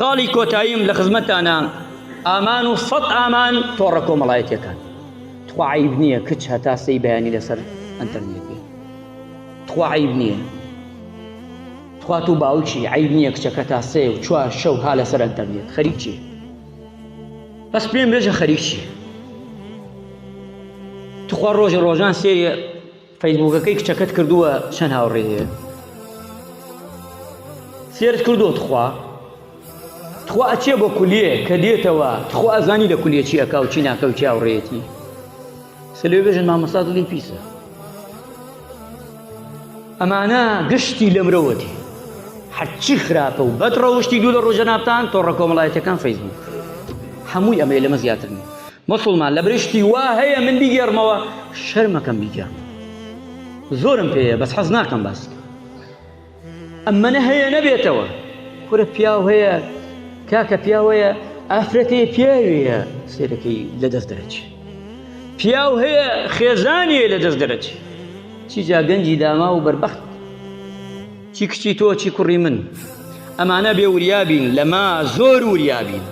خاڵی کۆتاییم لە خزمەتتانە ئامان و سەد ئامان تۆڕە کۆمەڵایەتیەکان تخوا عەیب نییە کچ هەتا سێی بەیانی لەسەر ئەنتەرنێت بێ تخوا عەیب نییە تخوا تو باوکی عەیب نییە کچەکە تا سێ و چوار شەو ها لەسەر ئەنتەرنێت خەریک چی بەس پێم بێژە خەریک چی تخوا ڕۆژی ڕۆژان سێری فەیسبووکەکەی کچەکەت کردووە چەند هاوڕێ هەیە سێرت کردووە تخوا تخوا ئەچێ بۆ کولیە کە دێتەوە تخوا ئەزانی لە کولیە چی ئەکا و چی ناکە و چی هاوڕێیەتی سلێ بێژن مامۆستا دڵی پیسە ئەمانە گشتی لە مرۆوەتی هەرچی خراپە و بەد ڕەوشتی دوو لە ڕۆژەنابتان تۆڕە کۆمەڵایەتەکان فەیسبوک هەمووی ئەمەیە لەمە زیاتر نیە موسڵمان لەبری شتی وا هەیە من بیگێڕمەوە شەرمەکەم بیگێڕمەوە زۆرم پێیە بەس حەز ناکەم باسی کەم ئەمەنە هەیە نەبێتەوە کورە پیاو هەیە کاکە پیاو هەیە ئافرەتەیە پیاویە سێرەکەی لە دەست دەرەچێ پیاو هەیە خێزانیە لە دەست دەرەچێ چی جا گەنجی داما و بەربەخت چی کچی تۆ چی کوڕی من ئەمانە بێ وریابین لەما زۆر وریابین.